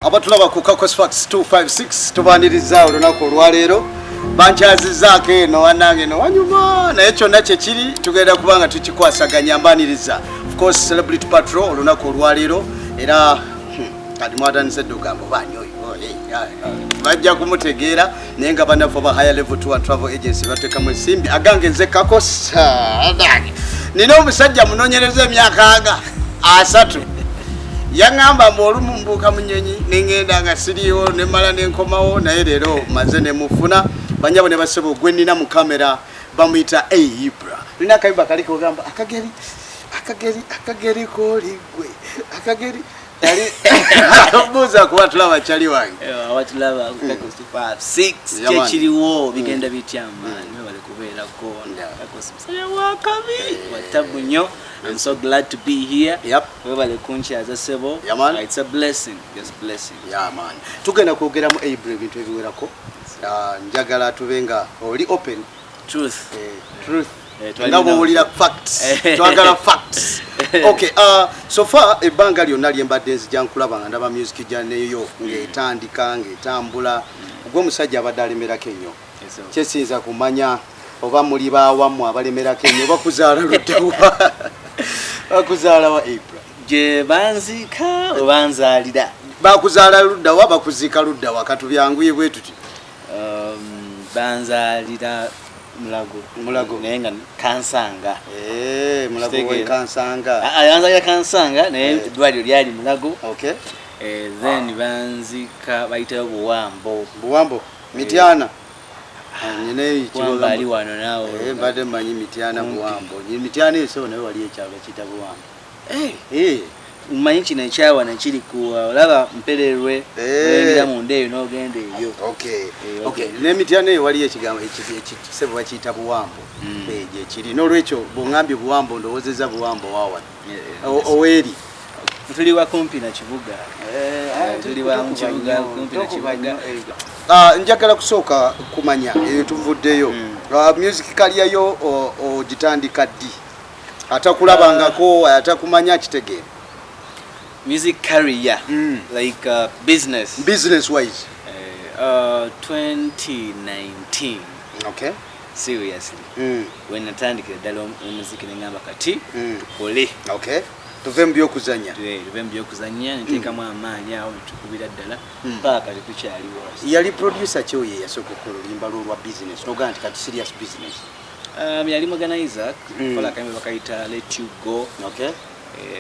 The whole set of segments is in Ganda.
Abatulaba ku Kakos Facts 256, tubaniriza olunaku olwaleero. Bankyazizaako eno, wannange, eno wanyuma, naye kyonna kyekiri tugenda kuba nga tukikwasaganya. Mbaniriza, of course, Celebrity Patrol olunaku olwaleero. Era kati mwatandise dde ogamba obaani oyo? Oh, hey, bajja kumutegeera, naye nga bannaffe ba Higher Level Tour and Travel Agency bateekamu ensimbi. Agange nze Kakos. Agange nina omusajja munonyereza emyaka nga 30. Yaŋŋamba mbu olumu mbuuka mu nnyonyi neŋŋenda nga siriiwo, nemala nenkomawo, naye leero maze nemufuna. Banyabo ne basebo, gwe nnina mu kamera bamuyita Ibra. Lina akayimba kali kogamba akageri akageri akageri koligwe akageri kali buuza kuba tulaba kyali wange. Awatulaba Kakos 256. Yeah, man. Kyekiriwo, bigenda bitya, man? Webale kubeerako. Kakos musajja wakabi, watabu nnyo. I'm so glad to be here. Webale kunkyaza, sebo. Yeah, man. It's a blessing, just blessing. Yeah, man, tugenda kwogeramu, Ibra, ebintu ebiwerako. Njagala tube nga oli open. Truth. Truth. Twalina nga bwowulira facts, twagala facts. Okay, so far ebbanga lyonna lyembadde nzija nkulaba nga ndaba music janeyo ng'etandika, ng'etambula, gwe omusajja abadde alemerako ennyo. Yes, sir. Kyesiyinza kumanya oba muli bawammwe abalemerako ennyo, bakuzaala luddawa? Bakuzaala wa, Ibra? Gye banziika obanzaalira. Bakuzaala luddawa, bakuziika luddawa? Katubyanguye bwe tuti. Banzaalira Mulago. Mulago. Naye nga Kansanga. Mulago. Kitegeera. Wekansanga. Ah, ah, banzaalira Kansanga, naye eddwaliro lyali Mulago. Then banzika bayitayo Buwambo. Buwambo, Mityana. Nyine. Buwambo ali wano naawe. Mbadde mmanyi Mityana. Kumpi. Buwambo Mityana eso, naye wali ekyalo kiyita Buwambo. Mmanyi kino ekyawana kiri ku olaba Mpererwe, oyingira munda eyo n'ogenda eyo. N'emityana eyo waliyo ekigambo ekisebo bakiyita Buwambo. Gyekiri. N'olwekyo bw'oŋŋambye Buwambo, ndowoozezza Buwambo wawana oweeri. Tuli wa kumpi na kibuga. Tuli wa mu kibuga, kumpi na kibuga. Njagala kusooka kumanya eyo tuvuddeyo. Music career yo ogitandika ddi? Atakulabangako, atakumanya kitegeera. Music career, like business? Business wise. 2019. Seriously, when natandikira ddala omuziki neŋŋamba kati tukole. Okay, tuve mu byokuzanya. Tuve mu byokuzanya, nteekamu amaanyi awo netukubira ddala paka kati tukyaliwo. Yali producer ki oyo eyasooka okukola oluyimba lwo olwa business nogaa nti kati serious business? Yali Morgan Isaac. Kola akayimba bakayita "Let You Go".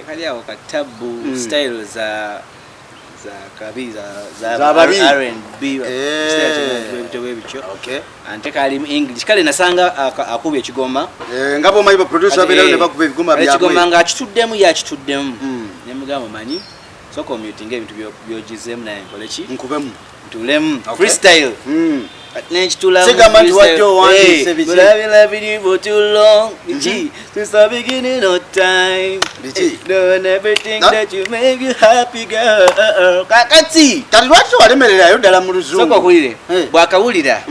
Kali awo katabu, style za kabi za Za babi. R&B, style bwe bityo. Ante kali mu English, kale nasanga akubye ekigoma. Nga bwomanyi baproducer babeerayo ne bakuba ebigoma Kale ekigoma byabwe. nga akituddemu, yakituddemu, nemugamba, manyi sooka omutinga ebintu byogizeemu, naye nkole ki? Nkubemu. Ntulemu. Freestyle. Nekitulamu. Sigamba nti wajja owandiise biki. Biki for too long. Biki since the beginning of time. Biki? Doing everything that you make you happy, girl. Kakati Kati lwaki tewalemererayo ddala mu sooka luzungu? okuwulire. Bwakawulira,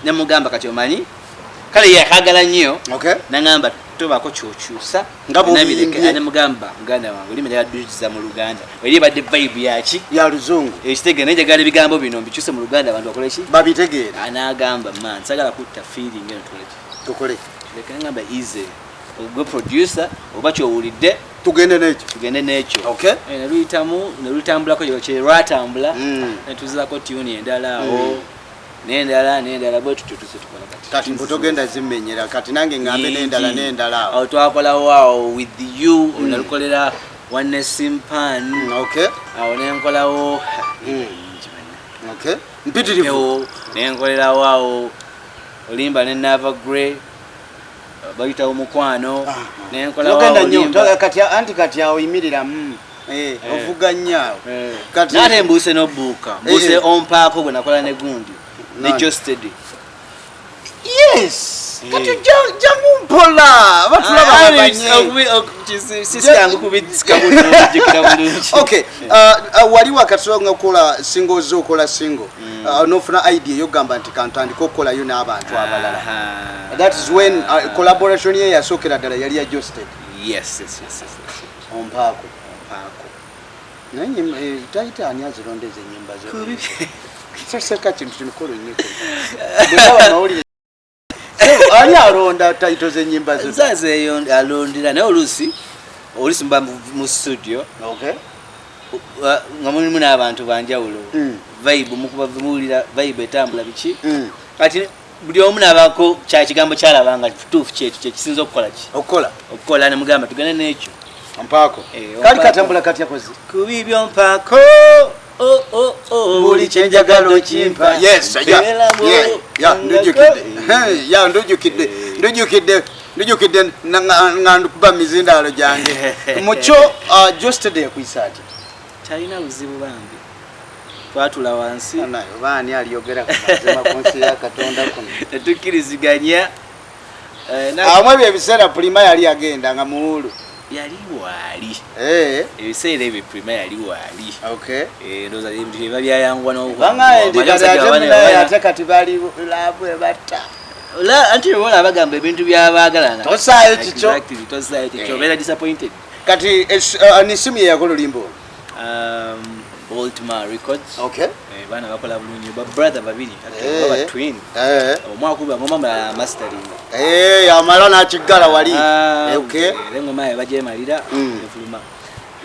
nemugamba kati omanyi kale yakagala nnyo. Nagamba tobako kyokyusa. Nga bw'obiyimbye. Nemugamba, muganda wange, olimi njagala mu Luganda, eri ebadde vibe yaki? Ya luzungu. Ekitegeera, naye njagala ebigambo bino mbikyuse mu Luganda, abantu bakole ki? Babitegeera. Anagamba, man, sagala kutta feeling eno, tukole ki? Tukole. Tuleke. Ngamba easy, gwe producer oba kyowulidde. Tugende n'ekyo. Tugende n'ekyo. Ne luyitamu, ne lutambulako kye lwatambula. Ne tuzaako tune endala awo, n'endala, n'endala, bwe tutyo tuse tukola kati. Kati mbu togenda zimmenyera, kati nange ŋŋambe n'endala, n'endala awo. Awo twakolawo awo "With You", nalukolera Wanesimpan. Awo nenkolawo Okay, mpitirivu. Ewo nenkolerawo awo olimba ne Nava Grey, bayitawo "Mukwano". Nenkolawo Togenda awo nnyo. olimba. Kati anti kati awo yimiriramu. Ovuga nnyo awo. Nate mbuuse n'obuuka, mbuuse. "Ompaako" gwe nakola ne gundi ne Nani? Josted. Yes, kati jangu mpola, batulaba babanye. Sisyangu kubisika bulungi, bulungi. Okay, wali wakati nga okukola single zo, okola single, nofuna idea eyokugamba nti kantandika okukolayo n'abantu abalala. That is when collaboration ye yasookera ddala yali ya Josted. Yes. "Ompaako". "Ompaako". Naye title ani azirondeza ennyimba zo? Saseka kintu kimikolo nnyo. Bwe mawulire, ani alonda title z'ennyimba zo? Nzaze eyo alondera, naye oluusi mba mu studio nga mulimu n'abantu banjawulo. Vibe mukuba, muwulira vibe etambula biki. Kati buli omu nabaako kyakigambo kyalaba nga kituufu, kyekyo kyekisinza okukola ki okukola. Okukola, nemugamba tugende n'ekyo. Mpaako. Eh, kali ompaako. Katambula katya kozi? Kubi byompaako, oh, oh, oh, Buli kyenjagala okimpa. Yes, yeah, ndujukidde. Hey, yeah, ndujukidde, ndujukidde, ndujukidde nga nkuba mizindaalo gyange mukyo. Geosteady yakuyisa atya? Talina buzibu bambi, twatula wansi. Naye oba ani aliyogera ku mazima ku nsi ya Katonda kuno? Tetukkiriziganya. Eh, Awamu ebyo ebiseera Prima yali yagenda nga muwulu. Yali waali. Eh, Ebiseera ebyo Prima yali waali. Okay. Eh, ndowooza ebintu byeba byayanguwa. Bangaye nti kati ate munaye, ate kati bali love ebatta. Anti bola bagamba ebintu byabaagalana. Tosaayo kikyo. Exactly, tosaayo kikyo. Eh. Obeera disappointed. Kati ni simu ye yakola oluyimba olwo? Baltimore Records. Okay. Eh, baana bakola bulungi, ba brother babiri. Eh. Baba twin. Omu akuba ngoma, mulala mastering. Eh, amala n'akiggala wali. Ah, Okay. era engoma yawe bagyemalira efuluma.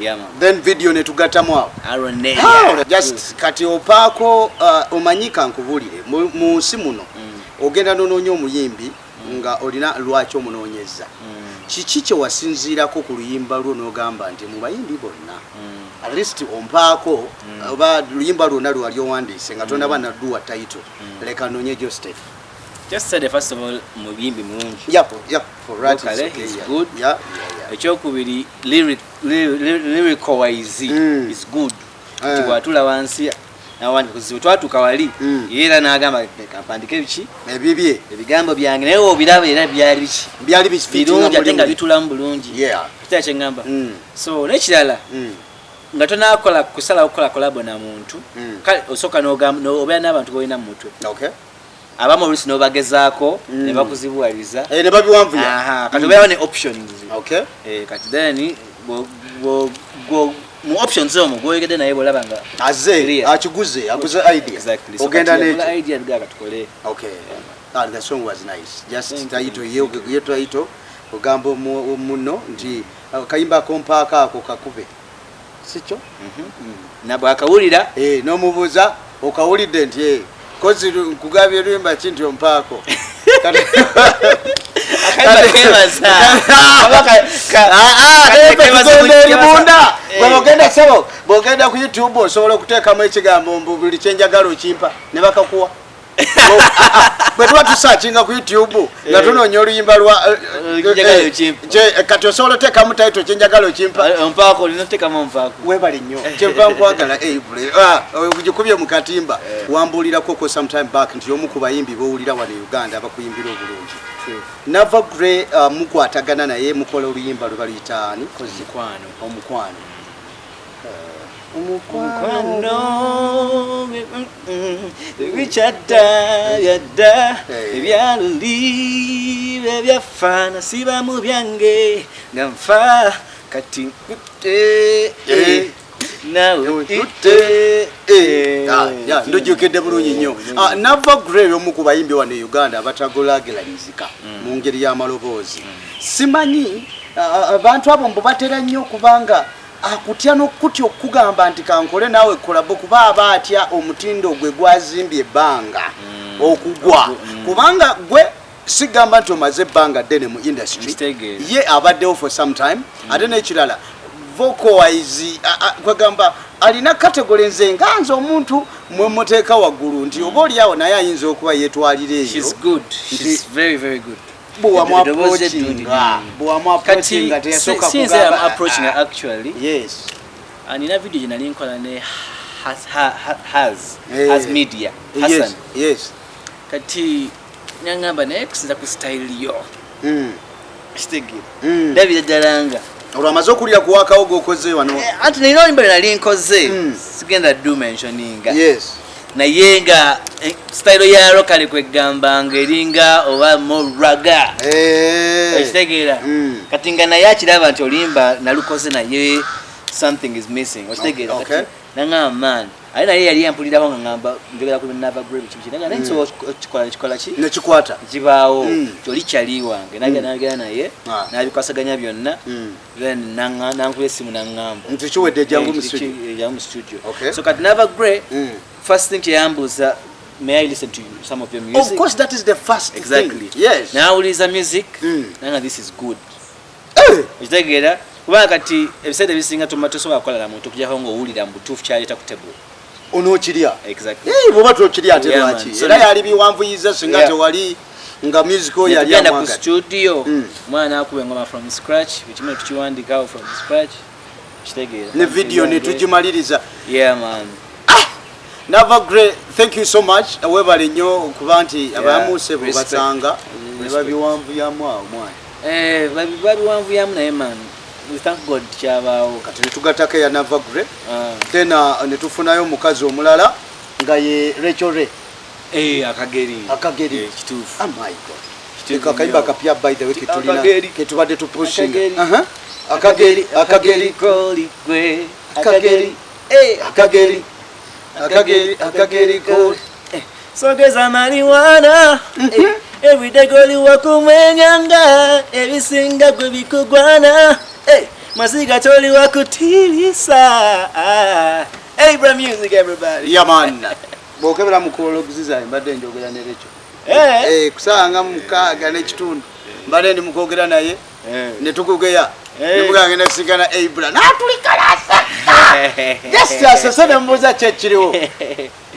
Yeah, man. Then video netugattamu awo. Aaron Neya. Ah, just kati opaako, omanyika nkubuulire, mu nsi muno ogenda nonoonya omuyimbi nga olina lwaki omunoonyeza. Kiki kye wasinziirako ku luyimba lwo n'ogamba nti mu bayimbi bonna at least ompaako, oba luyimba lwonna lwali owandiise nga tonaba nadduwa title, leka noonye Geosteady? Just said, first of all, muyimbi mulungi. Yeah, for right, it's Vocally, okay, he's yeah. good. Ekyokubiri, lyrical wise is good. Eh. Nti bwatula wansi nawandika, kuzibu twatuuka wali, ye era n'agamba leka mpandike biki ebibye, ebigambo byange, naye obiraba era byali biki byali bifitinga. Birungi ate nga bitulamu bulungi. Kitala kyeŋŋamba. So n'ekirala, nga tonakola kusalawo kukola collabo na muntu, kale osooka obeera n'abantu bolina mu mutwe. Abamu oluusi n'obagezaako ne bakuzibuwaliza. Eh, ne babiwanvuya. Aha, kati obeerawo ne options. Eh, kati then mu options omwo gwoyogedde naye bwolaba nga aze clear. Akiguze, aguze idea. Exactly. So ogenda kati n'ekyo. yakola idea, tugaa katukole. Okay. Ah, the song was nice. Just Thank you. title ye ye title ogamba muno nti kayimba kompaako ako kakube, sikyo? Nabwe akawulira. Eh, n'omubuuza okawulidde nti kozi nkugabye luyimba ki nti ompaako. Akayimba kebaza. Aba Ah, ah, kati kebaza tugenda eri munda. Eh. Bwe ogenda, sebo, bw'ogenda ku YouTube osobola okuteekamu ekigambo mbu buli kyenjagala okimpa ne bakakuwa. Bwe tuba tusearchinga ku YouTube nga Eh. tunoonya oluyimba lwa Kyenjagala okimpa. Kati osobola oteekamu title kyenjagala okimpa. Ompaako, olina oteekamu ompaako. Webale nnyo, kyenva nkwagala Ablay. Ogikubye mu katimba. Wambuulirako ko sometime back nti omu ku bayimbi bowulira wano e Uganda abakuyimbira obulungi Nava Grey, mukwatagana naye, mukola oluyimba lwe baluyita ani? Kozi? Mukwano. Omukwano. Omukwano. Mukwano bikyadda byadda. Eh. Ebyaluli byaffaana siba mu byange nga nfa kati nkutte. Eh. Naawe Nkutte. nkutte. Eh, ah, yeah, ndujukidde bulungi nnyo. Ah, Nava Grey omu ku bayimbi wano e Uganda abatagulageranyizika mu ngeri y'amaloboozi. Simanyi, abantu abo mbu batera nnyo okubanga akutya n'okutya okugamba nti kankole naawe collabo, kuba aba atya omutindo gwe gwazimbye ebbanga okugwa, kubanga gwe sigamba nti omaze ebbanga ddene mu industry. Nkitegeera. Ye abaddewo for some time. Ate n'ekirala, vocal wise, kwegamba alina category. Nze nga nze omuntu mwemuteeka waggulu nti oba oliawo naye ayinza okuba yeetwalira eyo. She's good. She's very, very good. Bwe bwewamuapproachinga teyasooka Since I'm kugamba, approaching her, ah, actually, yes. Nina video gye nali nkola ne has, ha, ha, has, Eh. has media Hassan. Yes. Kati nangamba naye kusinza ku style yo, kitegeera? Ndabira ddala nga Olwo amaze okulira kuwakawo gwokoze wano. Eh, anti nalina oluyimba lwe nali nkoze, sigenda do mentioninga, naye nga style ya kale kwegamba nga eringa oba moraga. Eh. Okitegeera? Mm. Kati nga naye akiraba nti oluyimba nalukoze naye Something is missing, okitegeera? Kati nangamba, man, ate naye yali yampulirako nga ngamba njogera ku Nava Grey, biki biki, naye nsobola okukikola, nekikola ki? Nekikwata. Kibaawo. Oli kyali wange, nagenda naye nabikwasaganya byonna. Then nankuba esimu naŋŋamba nti kiwedde, jangu mu studio. Jangu mu studio. So kati Nava Grey, first thing kyeyambuuza, "May I listen to you, some of your music?" Of course, that is the first thing. Yes. Nawuliriza music, nanga, "This is good." Okitegeera? Kubanga kati ebiseera ebisinga tuma tosobola kukola na muntu okujjako ng'owulira mu butuufu kyaleeta ku table. Onookirya. Exactly. Eh, bw'oba tokirya ate Yeah, lwaki? Man. So Era yali biwanvuyiza singa tewali nga music oyo yali netugenda ku amwagadde. studio, omwana akuba engoma from scratch, ekimu netukiwandikawo from scratch, kitegeera? Ne video netugimaliriza. Yeah, man. Nava Grey, thank you so much. Webale nnyo okuba nti abamuuse bwe Respect. basanga ne Respect. babiwanvuyamu awo, mwana. Eh, babiwanvuyamu, naye man, we thank God kyabaawo. Kati netugattako eya Nava Grey, then netufunayo omukazi omulala nga ye Rachel Ray. Eh, akageri. Akageri. Eh, kituufu. Oh my God. Kituufu Eko akayimba nnyo. akapya, by the way, ketulina Akageri. ketubadde tupushinga. Akageri. Aha. Akageri, akageri. Koli gwe. Akageri. Eh, akageri, akageri, akageri koli. Sogeza marijuana. Eh, everyday goli wakumwenyanga, ebisinga gwe bikugwana. Eh, masiga toli wakutirisa. Abra Music, everybody. Yeah man, bwokebera mu call logs zange, mbadde njogera ne Rachel. Eh. Eh, kusanga 6:30 mbadde ndi mukwogera naye, ne tukugeya. Nemugaa ngenda kusinkana Abra, natulikalasa just asese, nemubuuza ki ekiriwo.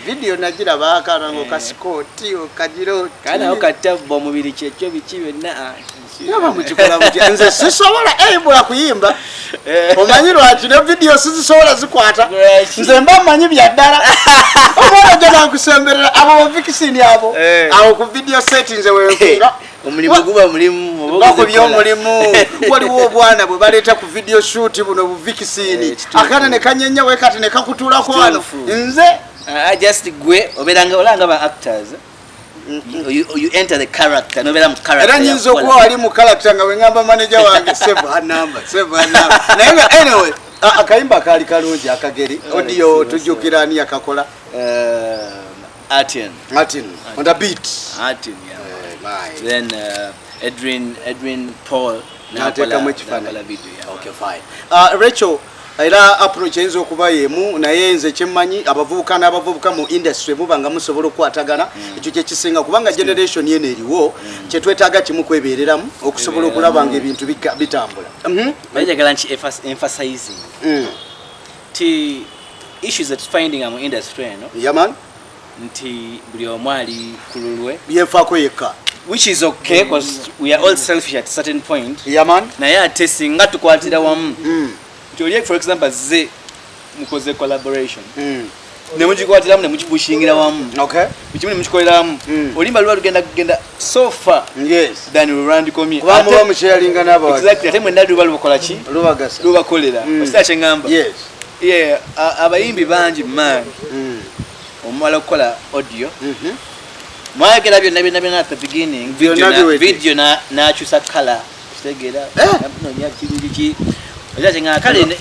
Video nagiraba, akaana nga okasikooti okagira oti. Kana okatabba omubiri, kyekyo biki byonna, ah. Yaba mukikola mutya? Nze sisobola Abra kuyimba. Omanyi lwaki? Ne video sizisobola zikwata. Lwaki? Nze mba mmanyi bya ddala, omwana ojja nankusemberera, abo bavikisini abo. Awo ku video set nze wenkula. Omulimu guba mulimu, oba bakubye oguze kola. Omulimu waliwo obwana bwe baleeta ku video shoot, buno buvikisini. Kituufu. Akaana ne kanyenya we kati ne kakutulako wano. Kituufu. Nze Ah, just gwe obeeranga olanga ba actors, you enter the character, nobeera mu character. Era nyinza yakukola. okuba wali mu character nga wengamba manager wange, "Save her number, save her number." Naye nga anyway, akayimba kaali kalungi, akageri. Audio tujjukira ani yakakola? Martin. Martin on the beat. Martin, yeah. Eh, my. Then Edwin Paul N'ateekamu ekifaananyi. n'akola video, yeah. Okay, fine. Rachel era approach eyinza okuba yemu, naye nze kyemmanyi, abavubuka n'abavubuka mu industry muba nga musobola okukwatagana, ekyo kyekisinga, kubanga generation yeno eriwo, kyetwetaaga kimu, kwebeereramu okusobola okulaba nga ebintu bitambula. Naye njagala nki emphasizing ti issues that finding mu industry eno, Yeah man. nti buli omu ali ku lulwe, Yefaako yekka. which is okay because we are all selfish at a certain point, Yeah man. naye ate singa tukwatira wamu, nti oli, for example, ze mukoze collaboration, nemugikwatiramu, nemukipushingira wamu, kimu nemukikolera wamu, olimba luba lugenda kugenda so far than lulwandikomye. Kuba muba musharinga n'abawagizi. Exactly, ate mwenna luba lubakola ki? Lubagasa. Lubakolera. Okitala kyeŋŋamba? Yes. Yeah, abayimbi bangi man, omumala okukola audio, mwayogera byonna byonna byonna at the beginning, Byonna video biwedde. Video n'akyusa kala, kitegeera? Eh. Nonya kiki okitala kyeŋŋamba? Kale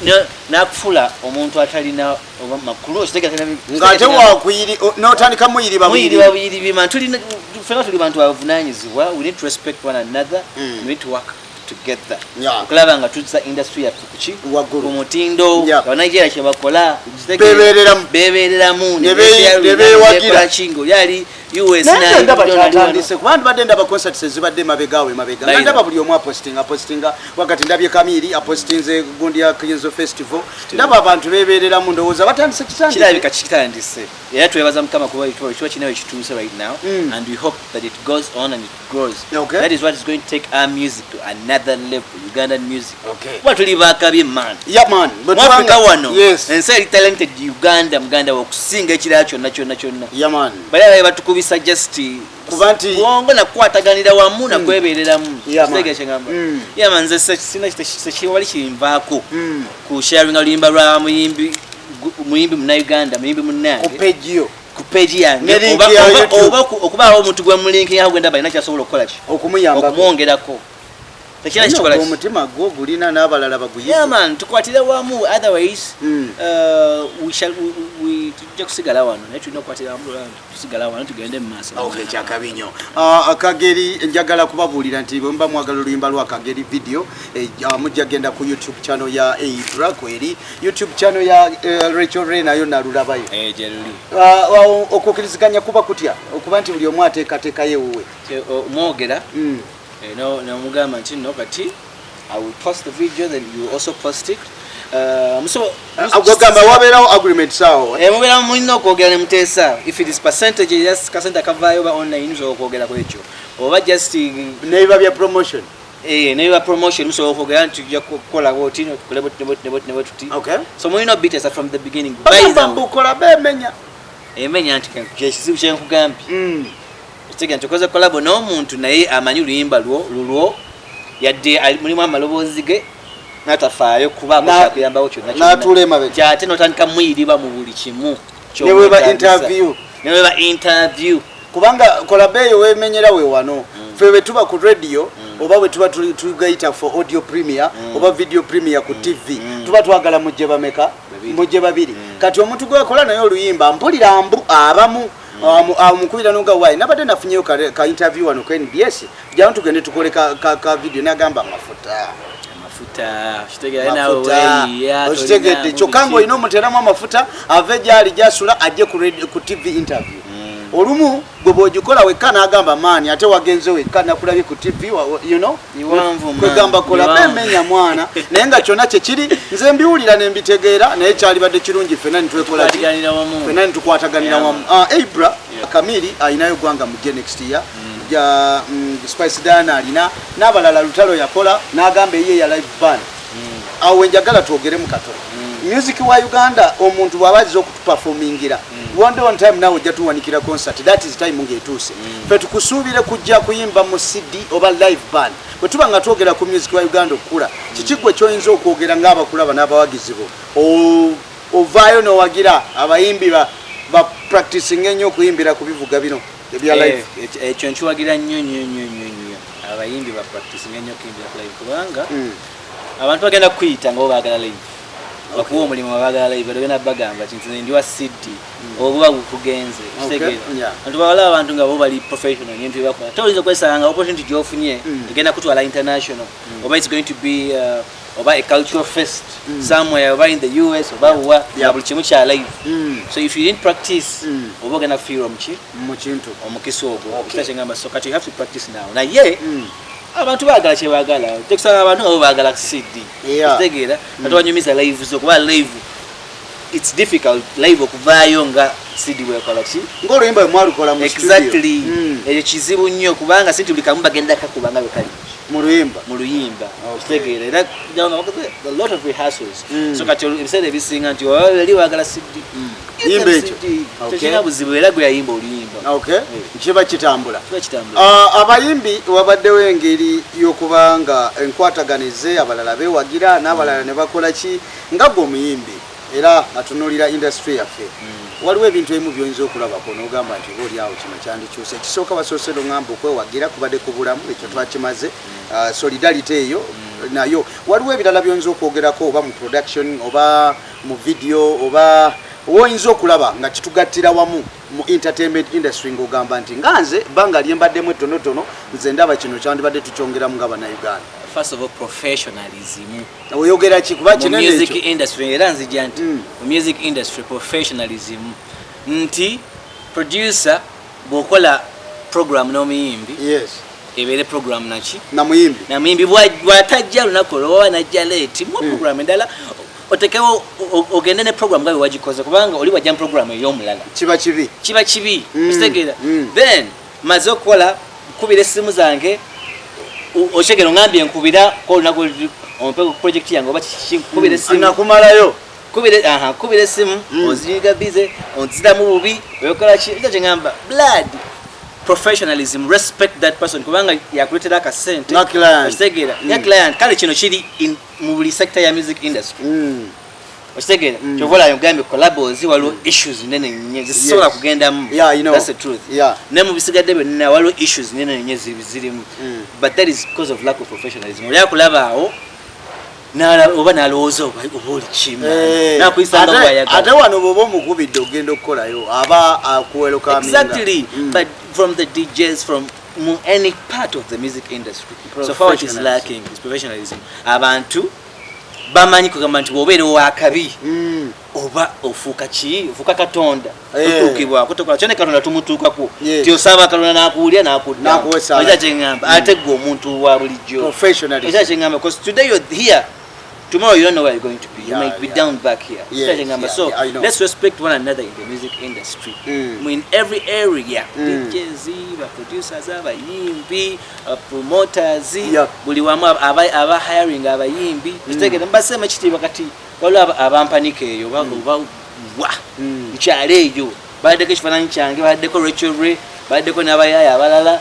n'akufula omuntu atalina oba makulu, okitegeera? Ng'ate wakuyiri n'otandika muyiriba. Muyiriba buyiribi, man. Tulina ffenna tuli bantu bavunanyizibwa. We need to respect one another. We need to work together okulaba nga tuzza industry yaffe kuki? Waggulu. Ku mutindo. Abanigeria kyebakola, Bebeereramu. bebereramu. Ne beewagira. Kinga oli ali US. Naye nze ndaba n'ali wano. kyatandise, kuba ndibadde ndaba concerts ezibadde emabega awo emabega, nga Baira. ndaba buli omu apostinga apostinga. Wakati ndabye Kamiri apostinze gundi ya Kenzo Festival, ndaba abantu bebereramu, ndowooza batandise kitandise. Kirabika kitandise, era twebaza Mukama kuba kiba kinawe kituuse right now, and we hope that it goes on and it grows. That is what is going to take our music to another level, Ugandan music. Kuba tuli bakabi, man. Yeah man. Mu Africa wano, ensi eri talented, Uganda muganda we okusinga ekirala kyonna kyonna kyonna. Yeah man. Bali abaye batukubisa just Kuba nti- bwongo nakukwataganira wamu nakwebereramu. Yeah, man. Kitegeera kyengamba? Yeah man, nze sina sekiwali kinvaako ku sharinga oluyimba lwa muyimbi muyimbi munauganda, muyimbi Ku munnange, page yo. Ku page yange. Ne link ya YouTube. Oba okubaawo omuntu gwe mulinkinga gwendaba alina kyasobola okukola ki, Okumuyambako. okumwongerako. Tekirina kitukola ki? Omutima gwo gulina n'abalala baguyize. Yeah man, tukwatire wamu, otherwise we shall we tujja kusigala wano, naye tulina okukwatira wamu tusigala wano tugende mu maaso. Okay, kyakabi nnyo. Akageri njagala kubabuulira nti bwe muba mwagala oluyimba lwa Kageri video, mujja genda ku YouTube channel ya Ibra, kweri YouTube channel ya Recho Ray nayo nalulabayo. Gye luli. Okukkiriziganya kuba kutya okuba nti buli omu ateekateekayo ewuwe? Mwogera. No, nomugamba nti no, kati I will post the video, then you also post it. So Ogamba wabeerawo agreement awo? Mubeera mulina okwogera ne muteesa. If it is percentage, just kasente akavaayo oba online, musobola okwogera ku ekyo, oba just Nebiba bya promotion. Nebiba promotion, musobola okwogera nti tujja kukola bwoti, tukole bwoti ne bwoti ne bwoti ne bwoti tuti. So mulina obiteesa from the beginning. By the Bagamba way, mbu kola beemenya. Emenya nti kyekizibu kyenkugambye. Ekitegeeza nti okoze collabo n'omuntu naye amanyi oluyimba lwo lulwo, yadde mulimu amaloboozi ge, n'atafaayo kubaako kyakuyambawo kyonna kyonna. N'atuula emabega. Kyate n'otandika muyiriba mu buli kimu. Ne bweba Kyomwetaagisa. interview. Ne bweba interview. Kubanga collabo eyo wemenyera we wano, ffe bwe tuba ku radio oba bwe tuba tugayita for audio premiere oba video premiere ku TV, tuba twagala mujje bameka? Babiri. Mujje babiri. Kati omuntu gwekola naye oluyimba, mpulira mbu abamu amukubira noga, "Wayi, nabadde nafunyeyo ka interview wano ku NBS, jangu tugende tukole ka video," nagamba amafuta. Amafuta, kitegeera nawe. Mafuta. Weeyiya, Okitegedde? tolina Kyokka biki. ng'olina omuteramu amafuta, ave gyali gyasula ajje ku TV interview. Olumu gwe bw'ogikola wekka n'agamba, "Maani, ate wagenze wekka, nakulabye ku TV." Iwanvu, man. Kwegamba kola Iwanvu. bemenya mwana, naye nga kyonna kyekiri nze mbiwulira ne mbitegeera, naye kyalibadde kirungi ffenna nitwekola ki? Tukwataganira wamu. Ffenna nitukwataganira wamu. Ibra Kamiri alinayo Gwanga Mujje next year, ja Spice Diana alina n'abalala, Lutalo yakola n'agamba eyiye ya live band. Awo wenjagala twogeremu katono. Music wa Uganda, omuntu bw'aba azze okutuperformingira one day, one time, nawe ojja tuwanikira concert, that is time ng'etuuse, ffe tukusuubire kujja kuyimba mu CD oba live band. Bwe tuba nga twogera ku music wa Uganda okukula, kiki gwe kyoyinza okwogera ng'abakulaba n'abawagizi bo? Ovaayo n'owagira abayimbi ba practicing ennyo okuyimbira ku bivuga bino ebya live? Ekyo nkiwagira nnyo nnyo nnyo nnyo nnyo. Abayimbi ba practicing ennyo okuyimbira ku live, kubanga abantu bagenda kukuyita nga bo baagala live, bakuwa omulimu nga baagala live. Bagenda bagamba nti nze ndi wa CD, oba bukugenze. Kitegeera? Abantu bawala, abantu nga bo bali professional ebintu byebakola, ate oyinza okwesanga nga opportunity gyofunye egenda kutwala international, oba it's going to be oba a cultural fest somewhere, oba in the US, oba wa, nga buli kimu kya live. So if you didn't practice, oba ogenda kufiirwa muki? Mu kintu. Omukisa ogwo. Kita kyengamba, so kati you have to practice now, naye abantu baagala kyebaagala. Tekusanga abantu nga bo baagala CD. Kitegeera? Kati wanyumiza live zo, kuba live it's difficult live okuvaayo nga CD bwekola ki. Ng'oluyimba bwe mwalukola mu studio. Exactly. Ekyo kizibu nnyo, kubanga si nti buli kamu bagenda kakuba nga bwe kali Mu luyimba. mu luyimba. Okay. Kitegeera? Era nga bakoze a lot of rehearsals. So kati ebiseera ebisinga nti oli waagala CD, get Yimba them ekyo. CD. Okay. Tekirina buzibu, era gwe yayimba oluyimba. Okay, kiba kitambula. Kiba kitambula. Abayimbi wabaddewo engeri y'okuba nga enkwataganize, abalala beewagira n'abalala ne bakola ki. Nga gwe omuyimbi era atunuulira industry yaffe, waliwo ebintu ebimu by'oyinza okulabako n'ogamba nti oba oli awo kino kyandikyuse? Ekisooka, basoose noŋŋamba okwewagira kubadde ku bulamu, ekyo twakimaze. Solidarity eyo nayo, waliwo ebirala by'oyinza okwogerako, oba mu production oba mu video, oba woyinza okulaba nga kitugattira wamu mu entertainment industry, ng'ogamba nti nga nze ebbanga lyembaddemu ettonotono, nze ndaba kino kyandibadde tukyongeramu nga Bannayuganda? First of all, professionalism. Oyogera ki? Kuba Mu kinene music ekyo. industry, era nzija nti mu music industry, professionalism, nti producer bw'okola program n'omuyimbi, ebeere program naki? Namuyimbi. Namuyimbi. Bw'atajja lunaku olwo oba najja late mu program endala, otekewo ogende ne program nga bwe wagikoze, kubanga oli wajja mu program ey'omulala. Kiba kibi. Kiba kibi. Okitegeera? Mm. Then maze okukola, nkubira essimu zange, okitegera, ongambye nkubira ko olunaku ompe ku project yange oba kiki, nkubira essimu. Nakumalayo. Kubira essimu, ozinyiga busy, onziramu bubi, oyokola ki? Ekyo kyeŋŋamba, blood professionalism, respect that person, kubanga yakuletera akasente. Nga client. Okitegeera? Nga client. Kale kino kiri mu buli sector ya music industry. Okitegeera? Kyova olaba ogambye collabos, waliwo issues nene nnyo zisobola kugendamu. Yeah, I know. That's the truth. Ne mu bisigadde byonna waliwo issues nene nnyo zirimu, but that is because of lack of professionalism. Oli akulaba awo oba n'alowooza oba oli kimu, nakuyisa nga bw'ayagala. Ate wano bw'oba omukubidde ogenda okukolayo, aba akuwelcominga. Exactly. But from the DJs, from any part of the music industry, so far what is Professionalism. lacking is professionalism. Abantu bamanyi kugamba nti bw'obeera owakabi oba ofuuka ki, ofuuka Katonda, otuukibwako, tokola kyone Katonda tumutuukako. Ti osaba Katonda n'akuwulira, n'akudda. N'akuwa essaala. Ekyo kyeŋŋamba. Ate gwe omuntu wa bulijjo? Professionalism. Ekyo kyeŋŋamba, because today you're here, tomorrow you don't know where you're going to be. You might be down back here. Ekyo kyeŋŋamba. So Yeah, I know. let's respect one another in the music industry, in every area, DJs, ba producers, abayimbi, promoters, buli wamu, aba hiring abayimbi. Kitegeera, mbaseemu ekitiibwa. Kati waliwo abampanika eyo oba wa nkyalo eyo, baddeko ekifaananyi kyange, baddeko Rachel Ray, baddeko n'abayaaya abalala.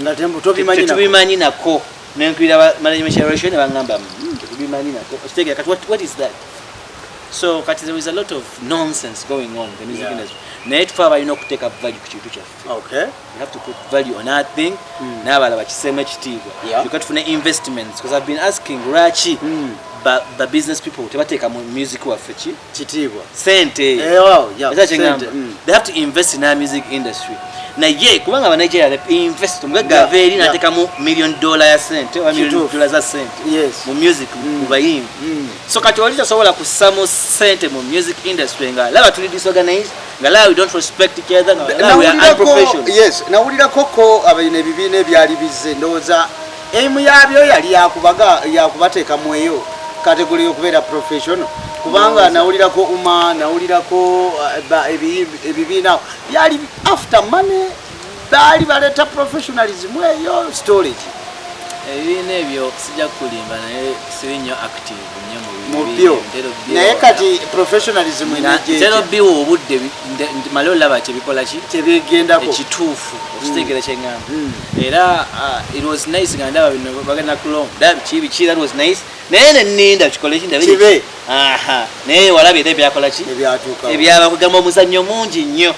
Nga tobimanyi nako. Tetubimanyi nako. Nenkwira management ya Rachel ne baŋŋamba, tetubimanyi nako." Okitegeera? Kati what is that? So kati there is a lot of nonsense going on in the music industry, naye tufe abalina okuteeka value ku kintu kyaffe. We have to put value on our thing, n'abalala bakiseemu ekitiibwa. Tuka tufune investments, because I've been asking lwaki ba business people tebateeka mu music waffe ki? Kitiibwa. Sente. Eh, wow, yeah, Ekyo kyeŋŋamba. sente. They have to invest in our music industry, naye kubanga Abanigeria they invest. Omugagga ava eri n'ateekamu million dollar ya sente oba million dollar za sente mu music, mu bayimbi. So kati oli tasobola kussa mu sente mu music industry nga laba tuli disorganized, nga laba we don't respect each other, nga laba we are unprofessional. Yes, nawulirako ko abalina ebibiina ebyali bizze, ndowooza emu yabyo yali yakubaga yakubateekamu eyo category y'okubeera professional, kubanga nawulirako uma, nawulirako ebibiina byali after money, baali baleeta professionalism eyo storage. Ebibiina ebyo sijja kukulimba, naye siri nnyo active nnyo mu mu bibiina byo. ebyo. Ntera obbiwa. Naye kati professionalism enejja Ntera obbiwa obudde male olaba kyebikola ki. Kyebigendako. Ekituufu, okitegeera kyeŋŋamba? Era it was nice nga ndaba bino bagenda kulonda biki biki, that was nice, naye neninda kikole ki, ndabe. Kibe. Aha, naye walabye era ebyakola ki? Ebyatuukawo. Ebyaba kugamba omuzannyo mungi nnyo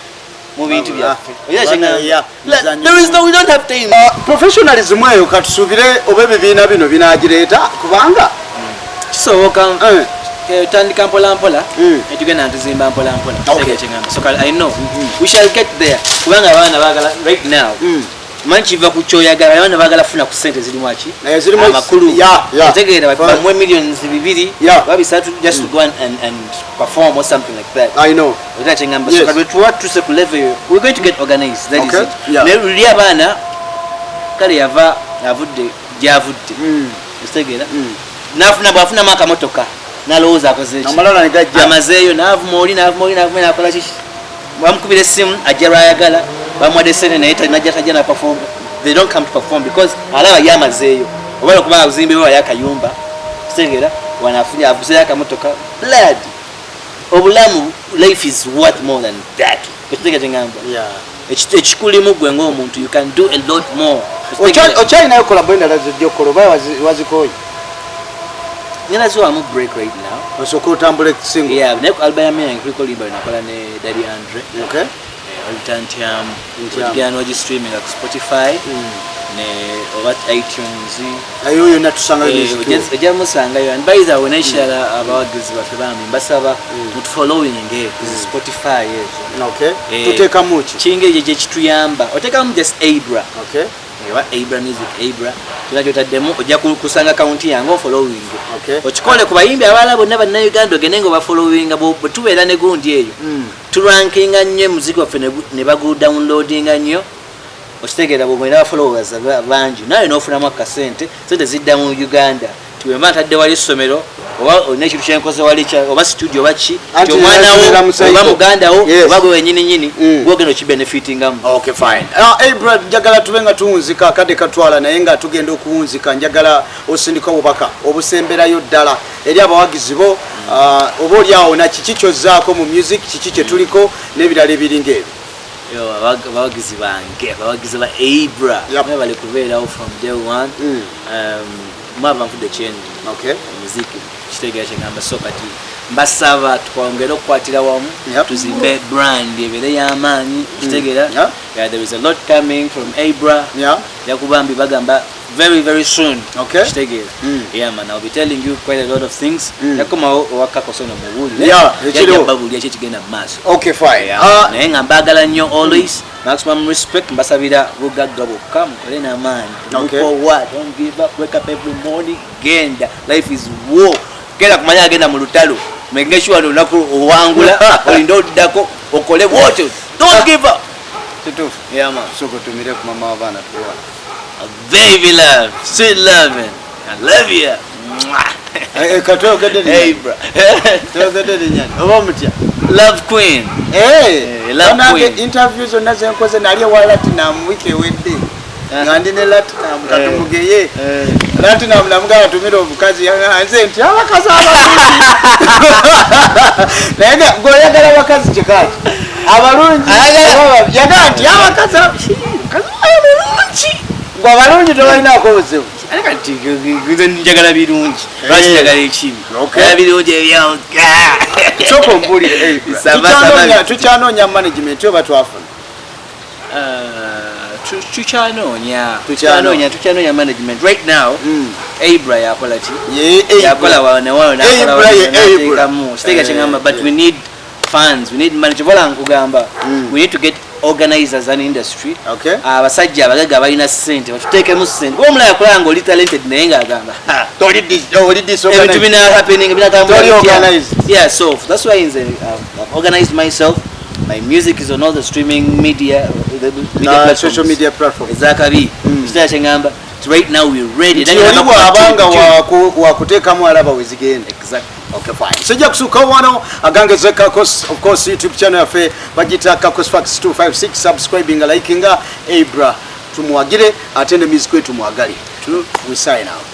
mu bintu Wabula. byaffe. Oyina Wabula, kyeŋŋamba? yeah, muzannyo. There is no, we don't have time. Professionalism eyo katusuubire oba ebibiina bino binagireeta, kubanga Kisoboka. Tandika mpola mpola, netugenda ntuzimba mpola mpola. Kitegeera kyeŋŋamba? So I know we shall get there, kubanga abaana baagala right now. Manyi kiva ku kyoyagala. Abaana baagala funa ku sente zirimu aki? Zirimu Amakulu. Otegeera? Bamuwe millions 2 oba 3 just to go and perform or something like that. I know. Otegeera kyeŋŋamba? Yes. So kati bwe tuba tuse ku level eyo, we're going to get organized. That is it. Naye luli abaana kale yava avudde gyavudde. Okitegeera? Nafuna, bwafunamu akamotoka nalowooza akoze ki? Amalala ne gajja. Amazeeyo n'avuma oli, n'avuma oli, n'avuma, nakola kiki, bamukubira essimu ajja lwayagala, bamuwadde sente naye najja, tajja na perform. They don't come to perform because alaba ye amazeeyo, oba okuba azimbewo wali akayumba. Kitegeera? Wano afunye, avuzeeyo akamotoka. Blood obulamu, life is worth more than that. Ekitegeera kyeŋŋamba? Ekikulimu gwe ng'omuntu, you can do a lot more. Okyalinayo collabo endala zojja okukola oba wazikooye? Ngenda ziwamu break right now. Osooka otambula single. Yeah, naye ku album yange kuliko oluyimba lwenakola ne Daddy Andre. Oluyita Ntyamu. Ntyamu. Ogenda n'ogistreaminga ku Spotify ne oba iTunes. Eyo yonna tusangayo music wo. Ojja musangayo. And by the way, nekirala, abawagizi baffe bambi mbasaba mutufollowinge ku Spotify ezo. Tuteekamu ki? Kiringa ekyo gyekituyamba, oteekamu just Abra. Oba Abra Music, Abra kyona kyotaddemu ojja kusanga akawunti yange ofollowing. Okikole ku bayimbi abalala bonna bannayuganda, ogende nga obafollowinga. Bwe tubeera ne gundi eyo, turankinga nnyo emuziki waffe ne bagudownloadinga nnyo. Okitegeera? Bwolina abafollowers bangi, nawe nofunamu akasente, sente zidda mu Uganda. Tiwemba ntadde wali essomero oba olina ekintu kyenkoze wali oba studio oba ki, Anti ti omwana wo nasomera mu cycle. oba muganda wo oba gwe wenyini nyini, gwogenda okibenefitingamu. Okay, fine. Ibra, njagala tube nga tuwunzika, akadde katwala, naye nga tugenda okuwunzika njagala osindika obubaka obusemberayo ddala eri abawagizi bo, oba oli awo na kiki kyozzaako mu music, kiki kye tuliko n'ebirala ebiringa ebyo. Yo, abawagizi bange, abawagizi ba Abra, mwebale kubeerawo from day one. Mwaba nfudde kyendi muziki, kitegeera kyengamba? So kati Mbasaba twongere okukwatira wamu, tuzimbe brand ebeere y'amaanyi, kitegeera? Yeah, there is a lot coming from Abra. Yakubambi bagamba very very soon. Kitegeera? Yeah man, I'll be telling you quite a lot of things. Yakomawo owakakoso no mubuulire. Yeah, ekiriwo. Babuulira ki ekigenda mu maaso. Okay, fine. Yeah, naye nga mbaagala nnyo, always maximum respect. Mbasabira bugagga bwokka, mukole n'amaanyi. Move forward, don't give up, wake up every morning, genda. Life is war. Genda kumanya agenda mu lutalo, make sure olunaku owangula, olinde oddako okole bwotyo. Don't give up. Kituufu. Yeah man. Sooka otumire ku mama w'abaana tuwa. Baby love, sweet loving, I love you. Mwah. Katweyogedde. Hey bro. Tweyogedde linnya oba omutya? Love Queen. Eh, Love Banange, Queen. interview zonna zenkoze, nali ewa Latinum wiiki ewedde nga ndi ne Latinum katumugeye. Latinum namugamba tumire omukazi, nze nti abakazi abalungi, naye nga gweoyagala bakazi kikaki abalungi? Yagamba nti abakazi mukazi wayo mulungi, gwe abalungi tobalinaako buzibu. Ate kati nze njagala birungi. Lwaki njagala ekibi? Njagala birungi ebyoka. Sooka ombuulire, eh, Saba, saba. Tukyanoonya management oba twafuna? Tukyanoonya. Tukyanoonya. Tukyanoonya management right now. Abra yakola ki? Ye, Abra. Yakola wano wano. Abra ye Abra. Nateekamu kiteega kyengamba, but we need funds, we need money. Kyobola nkugamba, we need to get organizers and industry, abasajja abagagga abalina ssente batuteekemu ssente, kuba omulala yakulaba nga oli talented naye ng'agamba, "Ha, Oli ebintu disorganized. bina happening binatambula Toli bitya?" organized. Yeah, so that's why nze I've organized myself. My music is on all the streaming media, the media platforms. Social media platform. Ezakabi. Kitala kyengamba, right now we're ready. Nti oli bw'abanga wakuteekamu alaba we zigenda. Exactly. Okay, fine. Sijja kusuka wano agangeze Kakos, of course YouTube channel yaffe bagiyita Kakos Facts 256. Subscribing, likinga, Abra tumuwagire, ate ne music we tumwagale. We sign out.